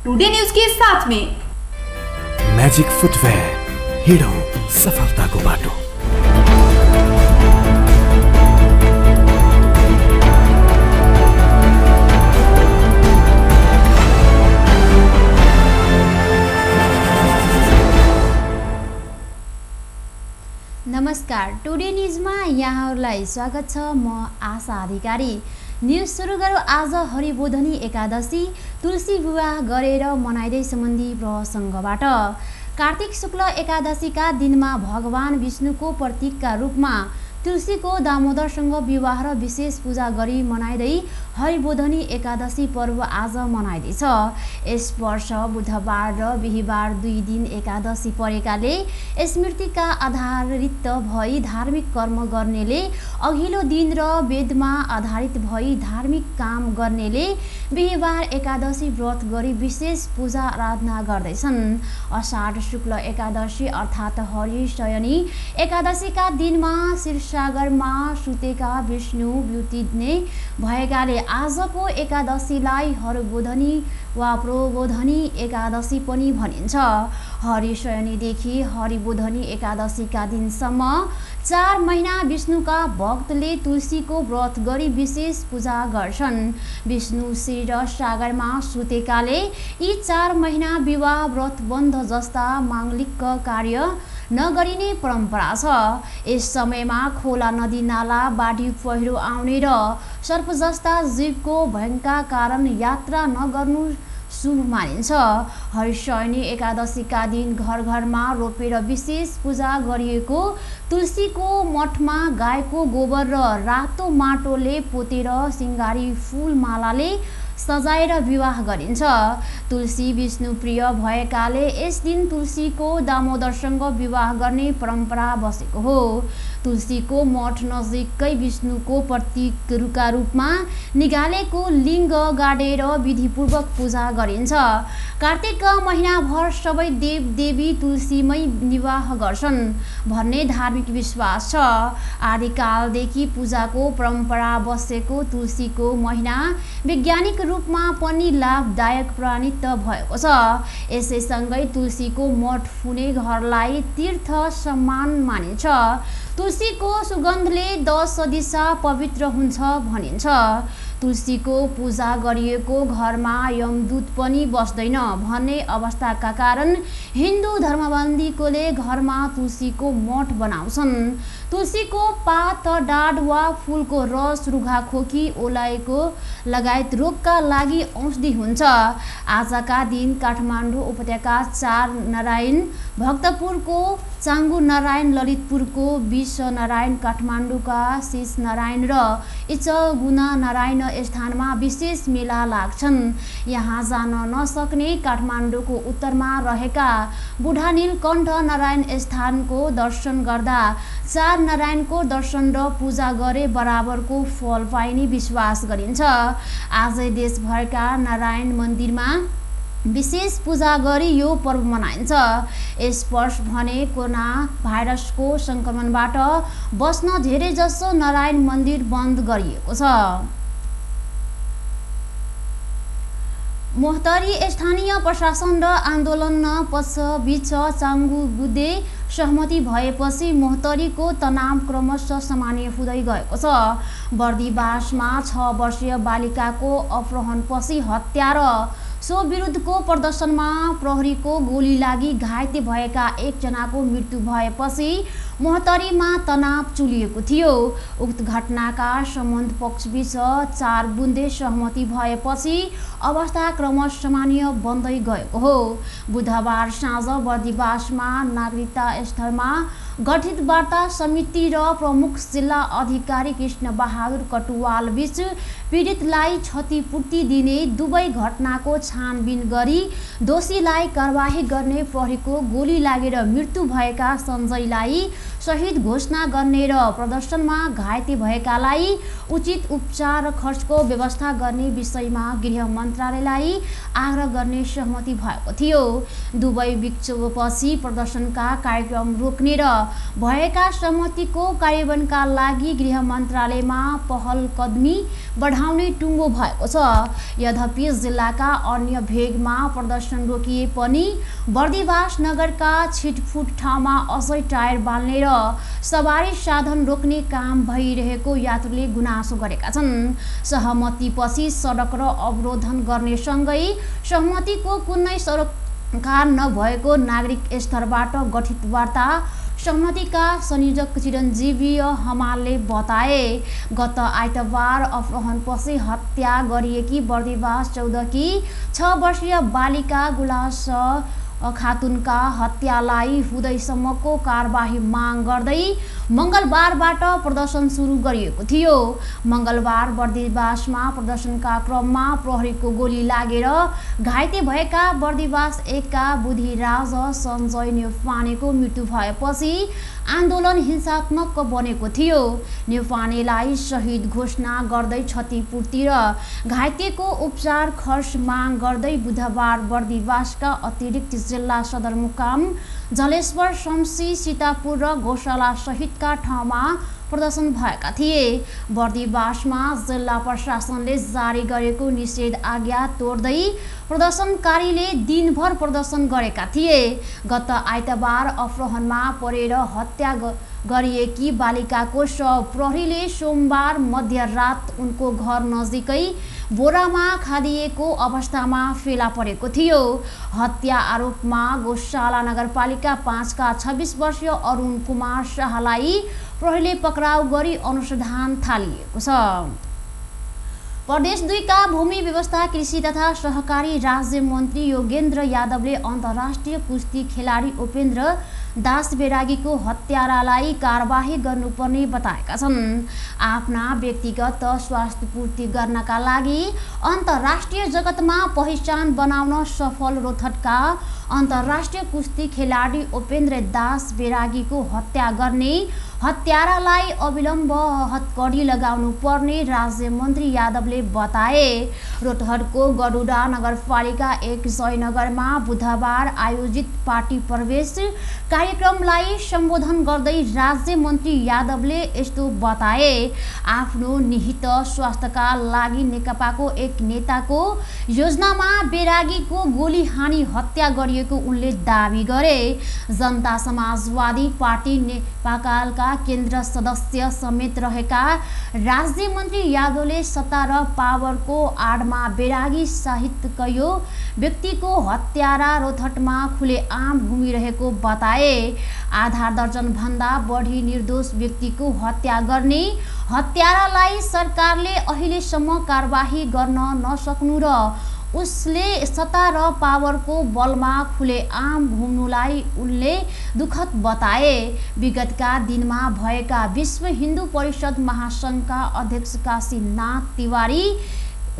Today news के साथ में मैजिक फुटवेयर, हिडो सफलताको बाटो। नमस्कार, टुडे न्यूजमा यहाँहरूलाई स्वागत छ। म आशा अधिकारी। न्यूज सुरु गरौँ आज हरिबोधनी एकादशी, तुलसी विवाह गरेर मनाइदै सम्बन्धी प्रसङ्गबाट। कार्तिक शुक्ल एकादशीका दिनमा भगवान विष्णुको प्रतीकका रूपमा तुलसीको दामोदरसँग विवाह र विशेष पूजा गरी मनाइँदै हरिबोधनी एकादशी पर्व आज मनाइँदैछ। यस वर्ष बुधबार र बिहिबार 2 दिन एकादशी परेकाले स्मृतिका आधारित भई धार्मिक कर्म गर्नेले, अघिल्लो दिन र वेदमा आधारित भई धार्मिक काम गर्नेले बिहिबार एकादशी व्रत गरी विशेष पूजा आराधना गर्दैछन्। अषाढ शुक्ल एकादशी अर्थात् हरिशयनी एकादशीका दिनमा सागरमा सुतेका विष्णु ब्युतिने भएकाले आजको एकादशीलाई हरिबोधनी वा प्रबोधनी एकादशी पनि भनिन्छ। हरिशयनीदेखि हरिबोधनी एकादशीका दिनसम्म 4 महिना विष्णुका भक्तले तुलसीको व्रत गरी विशेष पूजा गर्छन्। विष्णु श्री र सागरमा सुतेकाले यी 4 महिना विवाह व्रत बन्ध जस्ता माङ्गलिक कार्य नगरिने परम्परा छ। यस समयमा खोला, नदी नाला, बाढी पहिरो आउने र सर्प जस्ता जीवको भयका कारण यात्रा नगर्नु शुभ मानिन्छ। हरिशयनी एकादशीका दिन घर घरमा रोपेर विशेष पूजा गरिएको तुलसीको मठमा गाईको गोबर र रातो माटोले पोतेर सिंगारी फूलमालाले सजाएर विवाह गरिन्छ। तुलसी विष्णु प्रिय भएकाले यस दिन तुलसीको दामोदरसँग विवाह गर्ने परम्परा बसेको हो। तुलसीको मठ नजिकै विष्णुको प्रतीकका रूपमा निगालेको लिङ्ग गाडेर विधिपूर्वक पूजा गरिन्छ। कार्तिक महिनाभर सबै देवदेवी तुलसीमै निवाह गर्छन् भन्ने धार्मिक विश्वास छ। आदिकालदेखि पूजाको परम्परा बसेको तुलसीको महिना वैज्ञानिक रूपमा पनि लाभदायक प्रमाणित भएको छ। यसैसँगै तुलसीको मठ हुने घरलाई तीर्थ सम्मान मानिन्छ। तुलसीको सुगन्धले 10 दिशा पवित्र हुन्छ भनिन्छ। तुलसीको पूजा गरिएको घरमा यमदूत पनि बस्दैन भन्ने अवस्थाका कारण हिन्दू धर्मावलम्बीले घरमा तुलसीको मठ बनाउँछन्। तुलसीको पात, डाँड वा फूलको रस रुघाखोकी, ओलाएको लगायत रोगका लागि औषधि हुन्छ। आजका दिन काठमाडौँ उपत्यका 4 नारायण, भक्तपुरको चाङ्गु नारायण, ललितपुरको विष नारायण, काठमाडौँका शीश नारायण र इचगुना नारायण स्थानमा विशेष मेला लाग्छन्। यहाँ जान नसक्ने काठमाडौँको उत्तरमा रहेका बुढा नीलकण्ठ नारायण स्थानको दर्शन गर्दा 4 नारायणको दर्शन र पूजा गरे बराबरको फल पाइने विश्वास गरिन्छ। आजै देशभरका नारायण मन्दिरमा विशेष पूजा गरी यो पर्व मनाइन्छ। यस वर्ष भने कोरोना भाइरसको सङ्क्रमणबाट बच्न धेरैजसो नारायण मन्दिर बन्द गरिएको छ। मोहतरी स्थानीय प्रशासन र आन्दोलन पक्षबीच चाङ्गु बुद्धे सहमति भएपछि मोहतरीको तनाव क्रमशः सामान्य हुँदै गएको छ। बर्दिवासमा 6 वर्षीय बालिकाको अपहरणपछि हत्या र सो विरुद्धको प्रदर्शनमा प्रहरीको गोली लागि घाइते भएका 1 जनाको मृत्यु भएपछि मोहतरीमा तनाव चुलिएको थियो। उक्त घटनाका सम्बन्ध पक्षबीच 4 बुँदे सहमति भएपछि अवस्था क्रमशः सामान्य बन्दै गएको हो। बुधबार साँझ बर्दिवासमा नागरिकता स्थलमा गठित वार्ता समिति र प्रमुख जिल्ला अधिकारी कृष्ण बहादुर कटुवाल बीच पीडितलाई क्षतिपूर्ति दिने, दुवै घटनाको छानबिन गरी दोषीलाई कारबाही गर्ने, प्रहरीको गोली लागेर मृत्यु भएका सञ्जयलाई शहीद घोषणा गर्ने र प्रदर्शनमा घाइते भएकालाई उचित उपचार र खर्चको व्यवस्था गर्ने विषयमा गृह मन्त्रालयलाई आग्रह गर्ने सहमति भएको थियो। दुवै विक्षोभपछि प्रदर्शनका कार्यक्रम रोक्ने र भएका सहमतिको कार्यान्वयनका लागि गृह मन्त्रालयमा पहल कदमी बढाउने टुङ्गो भएको छ। यद्यपि जिल्लाका अन्य भेगमा प्रदर्शन रोकिए पनि बर्दिवास नगरका छिटफुट ठाउँमा अझै टायर बाल्ने र सवारी साधन रोक्ने काम भइरहेको यात्रुले गुनासो गरेका छन्। सहमतिपछि सडक र अवरोधन गर्नेसँगै सहमतिको कुनै सरोकार नभएको नागरिक स्तरबाट गठित वार्ता समितिका संयोजक चिरञ्जीवी हमालले बताए। गत आइतबार अपहरणपछि हत्या गरिएकी बर्दिवास 14 की 6 वर्षीय बालिका गुलास खातुनका हत्यालाई हुँदैसम्मको कारबाही माग गर्दै मङ्गलबारबाट प्रदर्शन सुरु गरिएको थियो। मङ्गलबार बर्दिवासमा प्रदर्शनका क्रममा प्रहरीको गोली लागेर घाइते भएका बर्दिवास 1 का बुद्धिराज सञ्जय न्यौपानेको मृत्यु भएपछि आन्दोलन हिंसात्मक बनेको थियो। न्यौपानेलाई शहीद घोषणा गर्दै क्षतिपूर्ति र घाइतेको उपचार खर्च माग गर्दै बुधबार बर्दिवासका अतिरिक्त जिल्ला सदरमुकाम जलेश्वर, शम्सी, सीतापुर र गौशाला सहितका ठाउँमा प्रदर्शन भएका थिए। बर्दिवासमा जिल्ला प्रशासनले जारी गरेको निषेध आज्ञा तोड्दै प्रदर्शनकारीले दिनभर प्रदर्शन गरेका थिए। गत आइतबार अपहरणमा परेर हत्या गरिएकी बालिकाको शव प्रहरीले सोमबार मध्यरात उनको घर नजिकै बोरामा खादिएको अवस्थामा फेला परेको थियो। हत्या आरोपमा गौशाला नगरपालिका 5 का 26 वर्षीय अरुण कुमार शाहलाई प्रहरीले पक्राउ गरी अनुसन्धान थालिएको छ। प्रदेश 2 का भूमि व्यवस्था, कृषि तथा सहकारी राज्य मन्त्री योगेन्द्र यादवले अन्तर्राष्ट्रिय कुस्ती खेलाडी उपेन्द्र दास बेरागीको हत्यारालाई कारबाही गर्नुपर्ने बताएका छन्। आफ्ना व्यक्तिगत स्वास्थ्य पूर्ति गर्नका लागि अन्तर्राष्ट्रिय जगतमा पहिचान बनाउन सफल रोहतटका अन्तर्राष्ट्रिय कुस्ती खेलाडी उपेन्द्र दास बेरागीको हत्या गर्ने हत्यारालाई अविलम्ब हतकडी लगाउनु पर्ने राज्य मन्त्री यादवले बताए। रोहतटको गडुडा नगरपालिका 1 जयनगरमा बुधबार आयोजित पार्टी प्रवेश कार्यक्रमलाई सम्बोधन गर्दै राज्य मन्त्री यादवले यस्तो बताए। आफ्नो निहित स्वास्थ्यका लागि नेकपाको एक नेताको योजनामा बेरागीको गोली हानी हत्या गरिएको उनले दाबी गरे। जनता समाजवादी पार्टी नेपालका केन्द्र सदस्य समेत रहेका राज्य मन्त्री यादवले सत्ता र पावरको आडमा बेरागी सहितको व्यक्तिको हत्यारा रोहतटमा खुलेआम घुमिरहेको बताए। आधा दर्जन भन्दा बढी निर्दोष व्यक्तिको हत्या गर्ने हत्यारालाई सरकारले अहिलेसम्म कारबाही गर्न नसक्नु र उसले सत्ता र पावरको बलमा खुलेआम घुम्नुलाई उनले दुखद बताए। विगतका दिनमा भएका विश्व हिन्दू परिषद महासङ्घका अध्यक्ष काशीनाथ तिवारी,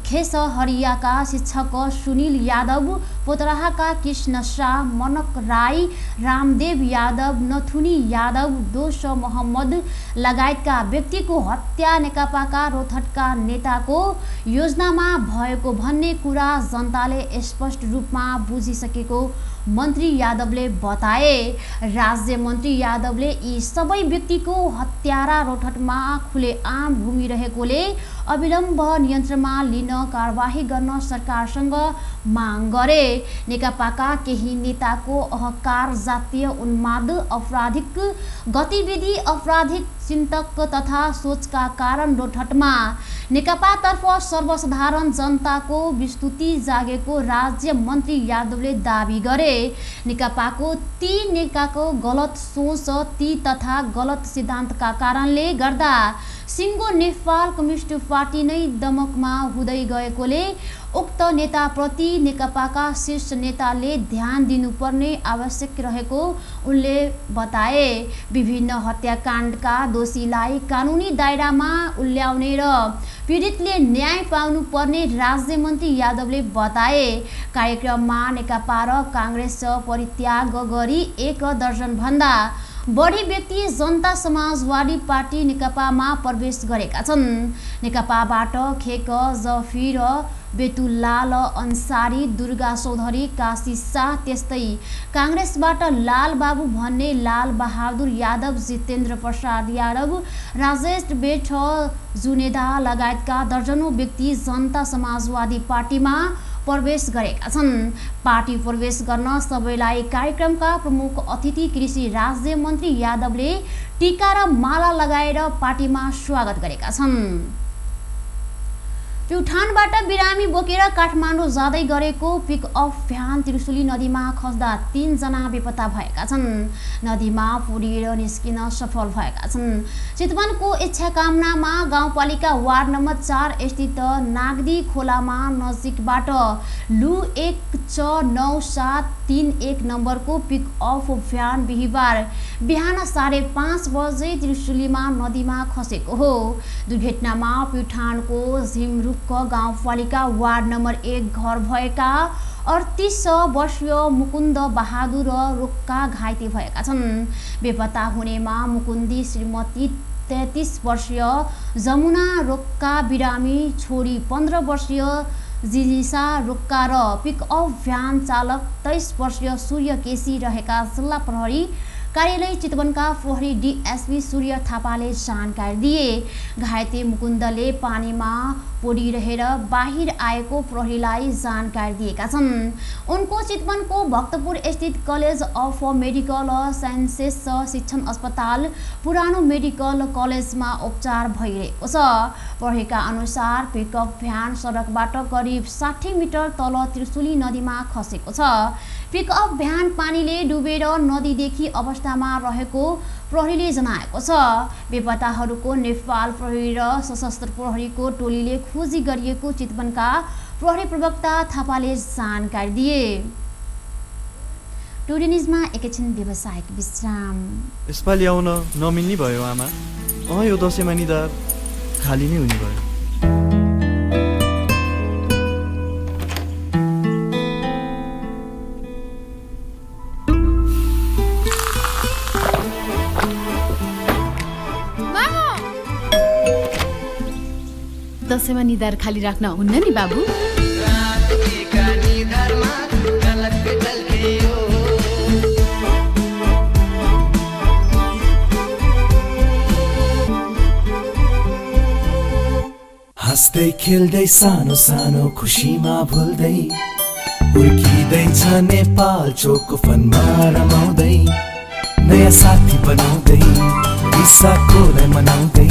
खेसहरियाका शिक्षक सुनिल यादव, पोतराहाका कृष्ण शाह, मनक राई, रामदेव यादव, नथुनी यादव, दोष मोहम्मद लगायतका व्यक्तिको हत्या नेकपाका रोहतटका नेताको योजनामा भएको भन्ने कुरा जनताले स्पष्ट रूपमा बुझिसकेको मन्त्री यादवले बताए। राज्य मन्त्री यादवले यी सबै व्यक्तिको हत्यारा रोहतटमा खुलेआम घुमिरहेकोले अविलम्ब नियन्त्रणमा लिन कारबाही गर्न सरकारसँग माग गरे। नेकपाका केही नेताको अहङ्कार, जातीय उन्माद, आपराधिक गतिविधि, आपराधिक चिन्तक तथा सोचका कारण रोहतटमा नेकपातर्फ सर्वसाधारण जनताको विस्तुति जागेको राज्य मन्त्री यादवले दाबी गरे। नेकपाको ती नेताको गलत सोच, ती तथा गलत सिद्धान्तका कारणले गर्दा सिङ्गो नेपाल कम्युनिस्ट पार्टी नै दमकमा हुँदै गएकोले उक्त नेताप्रति नेकपाका शीर्ष नेताले ध्यान दिनुपर्ने आवश्यक रहेको उनले बताए। विभिन्न हत्याकाण्डका दोषीलाई कानुनी दायरामा उल्याउने र पीडितले न्याय पाउनुपर्ने राज्य मन्त्री यादवले बताए। कार्यक्रममा नेकपा र काङ्ग्रेस परित्याग गरी 1 दर्जन भन्दा बढी व्यक्ति जनता समाजवादी पार्टी नेकपामा प्रवेश गरेका छन्। नेकपाबाट खेक जफिर, बेतुल्लाल अन्सारी, दुर्गा चौधरी, काशी शाह, त्यस्तै काङ्ग्रेसबाट लाल बाबु भन्ने लाल बहादुर यादव, जितेन्द्र प्रसाद यादव, राजेश बेठ, जुनेदा लगायतका दर्जनौं व्यक्ति जनता समाजवादी पार्टीमा प्रवेश गरेका छन्। पार्टी प्रवेश गर्न सबैलाई कार्यक्रमका प्रमुख अतिथि कृषि राज्य मन्त्री यादवले टीका र माला लगाएर पार्टीमा स्वागत गरेका छन्। प्युठानबाट बिरामी बोकेर काठमाडौँ जाँदै गरेको पिकअप भ्यान त्रिशुली नदीमा खस्दा 3 जना बेपत्ता भएका छन्। नदीमा पुरिएर निस्किन सफल भएका छन्। चितवनको इच्छाकामनामा गाउँपालिका वार्ड नम्बर 4 स्थित नागदी खोलामा नजिकबाट लु 16931 नम्बरको पिकअप भ्यान बिहिबार बिहान 5:30 बजे त्रिशुलीमा नदीमा खसेको हो। दुर्घटनामा प्युठानको झिमरुक गाउँपालिका वार्ड नम्बर 1 घर भएका 38 वर्षीय मुकुन्द बहादुर रोक्का घाइते भएका छन्। बेपत्ता हुनेमा मुकुन्दी श्रीमती 33 वर्षीय, जमुना रोक्का बिरामी छोरी 15 वर्षीय जिलिसा रोक्का र पिकअप भ्यान चालक 23 वर्षीय सूर्य केसी रहेका जिल्ला प्रहरी कार्यालय चितवनका प्रहरी डीएसपी सूर्य थापाले जानकारी दिए। घाइते मुकुन्दले पानीमा पडिरहेर बाहिर आएको प्रहरीलाई जानकारी दिएका छन्। उनको चितवनको भक्तपुर स्थित कलेज अफ मेडिकल साइन्सेस शिक्षण अस्पताल पुरानो मेडिकल कलेजमा उपचार भइरहेको छ। प्रहरीका अनुसार पिकअप भ्यान सडकबाट करिब 60 मिटर तल त्रिशुली नदीमा खसेको छ। पिकअप भ्यान पानीले डुबेर नदीदेखि अवस्थामा रहेको प्रहरीले जनाएको छ। बेपत्ताहरूको नेपाल प्रहरी र सशस्त्र प्रहरीको टोलीले खोजी गरिएको चितवनका प्रहरी प्रवक्ता थापाले जानकारी दिए। टुडे न्युजमा एकैछिन व्यावसायिक विश्राम। यसपालि आउन नमिल्ने भयो आमा। यो दसैँमा निधार खाली नै हुने भयो। दसैँमा निधार खाली राख्न हुन्न नि बाबु। हाँस्दै खेल्दै सानो सानो खुसीमा भुल्दै हुर्किँदैछ नेपाल चोको फनमा रमाउँदै नयाँ साथी बनाउँदै विशाखोलाई मनाउँदै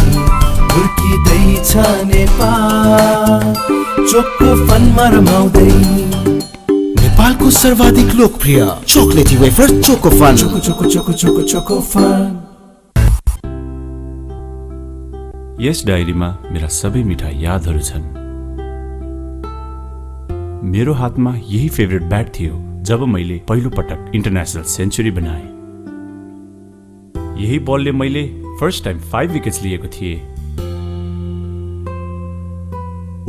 हुर्किँदैछ नेपाल चोको फनमा रमाउँदै। नेपालको सर्वाधिक लोकप्रिय chocolaty wafer Choco Fun. Choco Choco Choco Choco Choco Fun. यस डायरीमा मेरा सबै मिठा यादहरू छन्। मेरो हातमा यही फेभरेट ब्याट थियो जब मैले पहिलो पटक इन्टरनेसनल सेन्चुरी बनाए। यही बलले मैले फर्स्ट टाइम 5 विकेट्स लिएको थिएँ।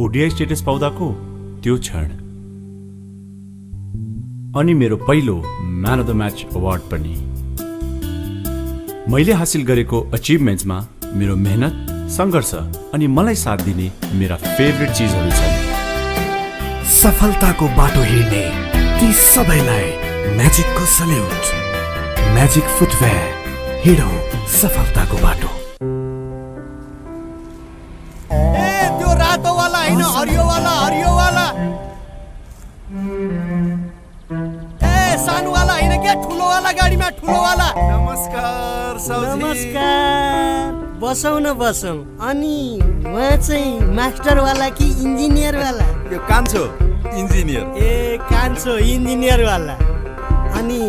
ओडीआई स्टेटस पाउँदाको त्यो क्षण अनि मेरो पहिलो man of the match award पनि। मैले हासिल गरेको अचिभमेन्ट्समा मेरो मेहनत, सङ्घर्ष अनि मलाई साथ दिने मेरा फेभरेट चिजहरू छन्। सफलताको बाटो हिँड्ने ती सबैलाई म्याजिकको सल्युट। म्याजिक फुटवेयर, हिँडौँ सफलताको बाटो। त्यो रातो वाला हैन, हरियो वाला, हरियो वाला। सानो वाला हैन क्या, ठुलो वाला गाडीमा ठुलो वाला। नमस्कार साउजी। नमस्कार। बसौँ न बसौँ। अनि उहाँ चाहिँ मास्टर वाला कि इन्जिनियर वाला? यो कान्छो इन्जिनियर। ए कान्छो इन्जिनियर वाला। अनि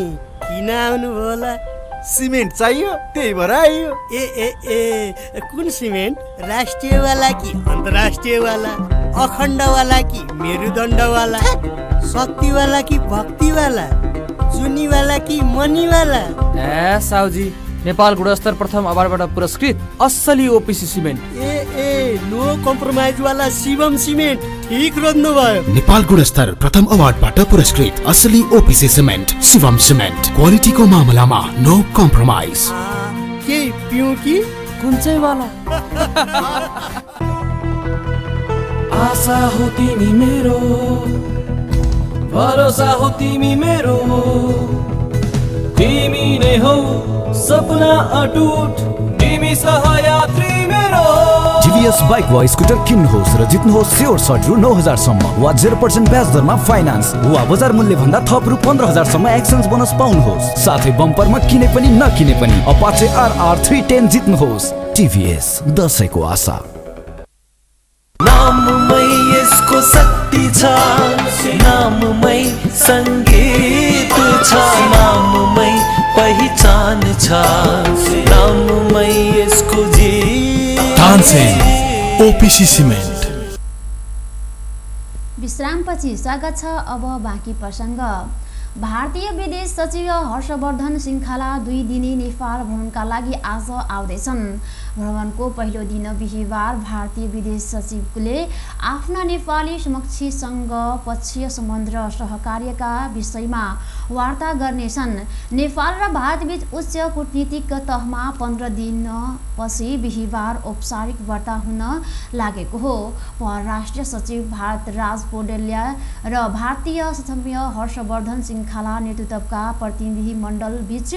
किन आउनु होला? सिमेन्ट चाहियो त्यही भएर आइयो। ए ए ए कुन सिमेन्ट? राष्ट्रिय वाला कि अन्तर्राष्ट्रिय वाला? अखण्ड वाला कि मेरुदण्ड वाला? शक्ति वाला कि भक्ति वाला? जुनी वाला कि मनी वाला? साउजी, नेपाल गुणस्तर प्रथम अवार्डबाट पुरस्कृत असली ओपिसी सिमेन्ट। ए नो कम्प्रोमाइज वाला शिवम सिमेन्ट ठिक रोज्नुभयो। नेपाल गुणस्तर प्रथम अवार्डबाट पुरस्कृत असली ओपिसी सिमेन्ट शिवम सिमेन्ट, क्वालिटीको मामलामा नो कम्प्रोमाइज। के पिउँ कि कुन चाहिँ वाला? आशा हो तिमी मेरो, भरोसा हो तिमी मेरो, तिमी नै हौ सपना अटुट, तिमी सहयात्री मेरो। टिभीएस बाइक वा स्कुटर किन्नुहोस् र जित्नुहोस् स्योर सर्ट रु 9,000 सम्म वा 0% ब्याज दरमा फाइनान्स वा बजार मूल्य भन्दा थप रु 15,000 सम्म एक्सचेन्ज बोनस पाउनुहोस्। साथै बम्परमा किने पनि नकिने पनि अपाचे RR 310 जित्नुहोस्। टिभीएस दशैंको आशा। नाममै यसको शक्ति छ, नाममै सङ्गीत छ, नाममै पहिचान छ, नाममै यसको तानसेन ओपिसी सिमेन्ट। विश्रामपछि स्वागत छ। अब बाँकी प्रसङ्ग। भारतीय विदेश सचिव हर्षवर्धन श्रृङ्खला 2 दिने नेपाल भ्रमणका लागि आज आउँदैछन्। भ्रमणको पहिलो दिन बिहिबार भारतीय विदेश सचिवले आफ्ना नेपाली समकक्षीसँग पक्षीय सम्बन्ध र सहकार्यका विषयमा वार्ता गर्नेछन्। नेपाल र भारतबीच उच्च कूटनीतिक तहमा 15 दिनपछि बिहिबार औपचारिक वार्ता हुन लागेको हो। परराष्ट्र सचिव भारत राज पौडेल र भारतीय सचिव हर्षवर्धन श्रृङ्खला नेतृत्वका प्रतिनिधि मण्डल बीच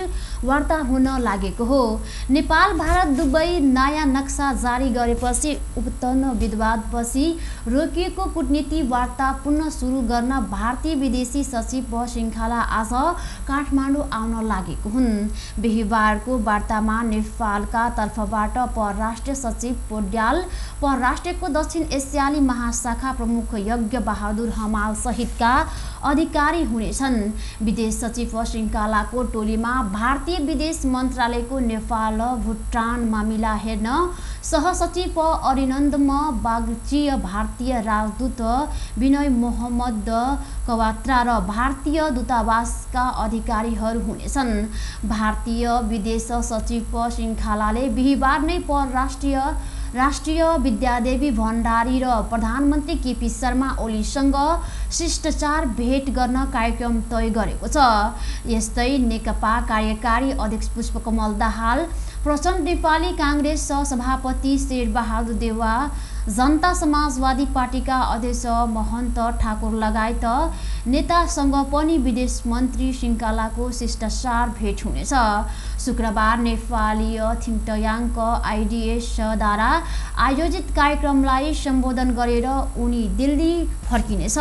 वार्ता हुन लागेको हो। नेपाल भारत दुवै नयाँ नक्सा जारी गरेपछि उत्पन्न विवादपछि रोकिएको कूटनीति वार्ता पुनः सुरु गर्न भारतीय विदेशी सचिव श्रृङ्खला आज काठमाडौँ आउन लागेको हुन्। बिहिबारको वार्तामा नेपालका तर्फबाट परराष्ट्र सचिव पौड्याल, परराष्ट्रको दक्षिण एसियाली महाशाखा प्रमुख यज्ञ बहादुर हमाल सहितका अधिकारी हुनेछन्। विदेश सचिव श्रृङ्खलाको टोलीमा भारतीय विदेश मन्त्रालयको नेपाल भुटान मामिला हेर्न सहसचिव अरिनन्दम बागची, भारतीय राजदूत विनय मोहम्मद कवात्रा र भारतीय दूतावासका अधिकारीहरू हुनेछन्। भारतीय विदेश सचिव श्रृङ्खलाले बिहिबार नै राष्ट्रिय विद्यादेवी भण्डारी र प्रधानमन्त्री केपी शर्मा ओलीसँग शिष्टाचार भेट गर्न कार्यक्रम तय गरेको छ। यस्तै नेकपा कार्यकारी अध्यक्ष पुष्पकमल दाहाल, प्रचण्ड नेपाली काङ्ग्रेस सभापति शेरबहादुर देउवा, जनता समाजवादी पार्टीका अध्यक्ष महन्त ठाकुर लगायत नेतासँग पनि विदेश मन्त्री श्रृङ्खलाको शिष्टाचार भेट हुनेछ। शुक्रबार नेपालीय थिङ्क ट्याङ्क IDS-द्वारा आयोजित कार्यक्रमलाई सम्बोधन गरेर उनी दिल्ली फर्किनेछ।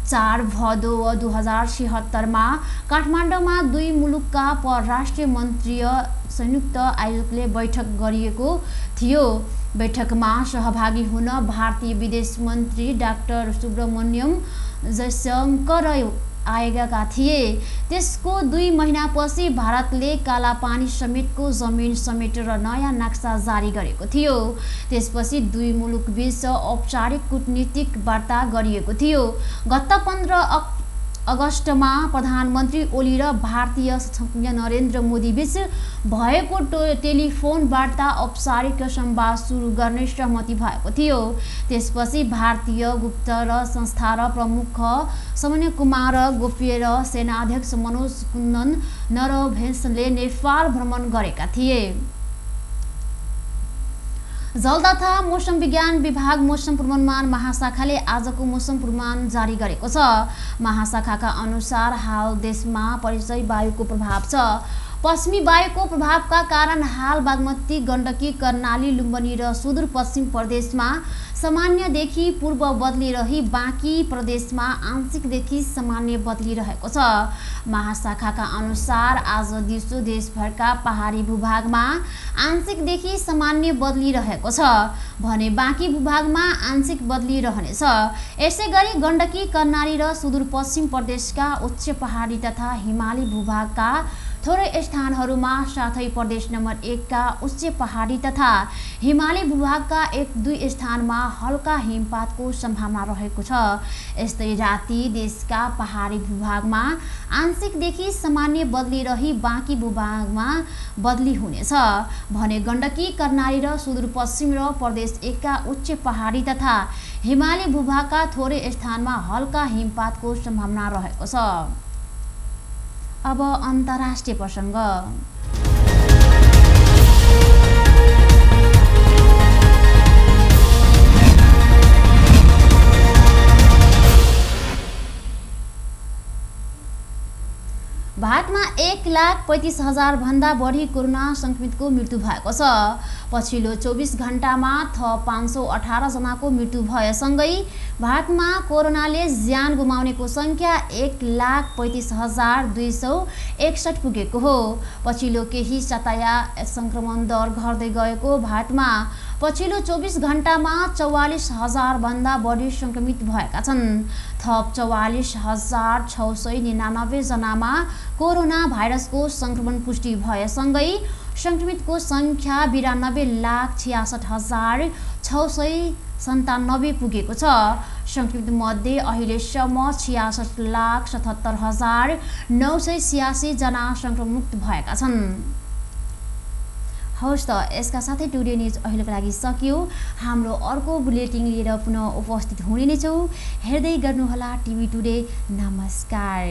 4 भदौ 2076 काठमाडौँमा 2 मुलुकका परराष्ट्र मन्त्रीय संयुक्त आयोगले बैठक गरिएको थियो। बैठकमा सहभागी हुन भारतीय विदेश मन्त्री डाक्टर सुब्रमण्यम जयशङ्कर आएका थिए। त्यसको 2 महिनापछि भारतले कालापानी समेतको जमिन समेटेर नयाँ नक्सा जारी गरेको थियो। त्यसपछि 2 मुलुकबीच औपचारिक कूटनीतिक वार्ता गरिएको थियो। गत 15 अगस्टमा प्रधानमन्त्री ओली र भारतीय संसद नरेन्द्र मोदी बीच भएको टेलिफोन वार्ता औपचारिक संवाद सुरु गर्ने सहमति भएको थियो। त्यसपछि भारतीय गुप्त र संस्था र प्रमुख सामान्य कुमार गोप्य र सेनाध्यक्ष मनोज कुन्दन नरभेसले नेपाल भ्रमण गरेका थिए। जल तथा मौसम विज्ञान विभाग मौसम पूर्वानुमान महाशाखाले आजको मौसम पूर्वानुमान जारी गरेको छ। महाशाखाका अनुसार हाल देशमा परिचय वायुको प्रभाव छ। पश्चिमी वायुको प्रभावका कारण हाल बागमती, गण्डकी, कर्णाली, लुम्बिनी र सुदूरपश्चिम प्रदेशमा सामान्यदेखि पूर्व बदली रही बाँकी प्रदेशमा आंशिकदेखि सामान्य बदली रहेको छ। महाशाखाका अनुसार आज दिउँसो देशभरका पहाडी भूभागमा आंशिकदेखि सामान्य बदली रहेको छ भने बाँकी भूभागमा आंशिक बदली रहनेछ। यसैगरी गण्डकी, कर्णाली र सुदूरपश्चिम प्रदेशका उच्च पहाडी तथा हिमाली भूभागका थोरै स्थानहरूमा साथै प्रदेश नम्बर 1 का उच्च पहाडी तथा हिमाली भूभागका 1-2 स्थानमा हल्का हिमपातको सम्भावना रहेको छ। यस्तै राति देशका पहाडी भूभागमा आंशिकदेखि सामान्य बदली रही बाँकी भूभागमा बदली हुनेछ भने गण्डकी, कर्णाली र सुदूरपश्चिम र प्रदेश 1 का उच्च पहाडी तथा हिमाली भूभागका थोरै स्थानमा हल्का हिमपातको सम्भावना रहेको छ। अब अन्तर्राष्ट्रिय प्रसङ्ग। भारतमा 1,35,000 भन्दा बढी कोरोना संक्रमितको मृत्यु भएको छ। पछिल्लो 24 घण्टामा थप 518 जनाको मृत्यु भएसँगै भारतमा कोरोनाले ज्यान गुमाउनेको संख्या 1,35,261 पुगेको हो। पछिल्लो केही साताया संक्रमण दर घट्दै गएको भारतमा पछिल्लो 24 घण्टामा 44,000 भन्दा बढी संक्रमित भएका छन्। थप 44,699 जनामा कोरोना भाइरसको संक्रमण पुष्टि भएसँगै संक्रमितको संख्या 92,66,697 पुगेको छ। संक्रमित मध्ये अहिलेसम्म 66,77,986 जना संक्रमणमुक्त भएका छन्। हवस् त यसका साथै टुडे न्युज अहिलेको लागि सकियो। हाम्रो अर्को बुलेटिन लिएर पुनः उपस्थित हुने नै छौँ। हेर्दै गर्नुहोला टिभी टुडे। नमस्कार।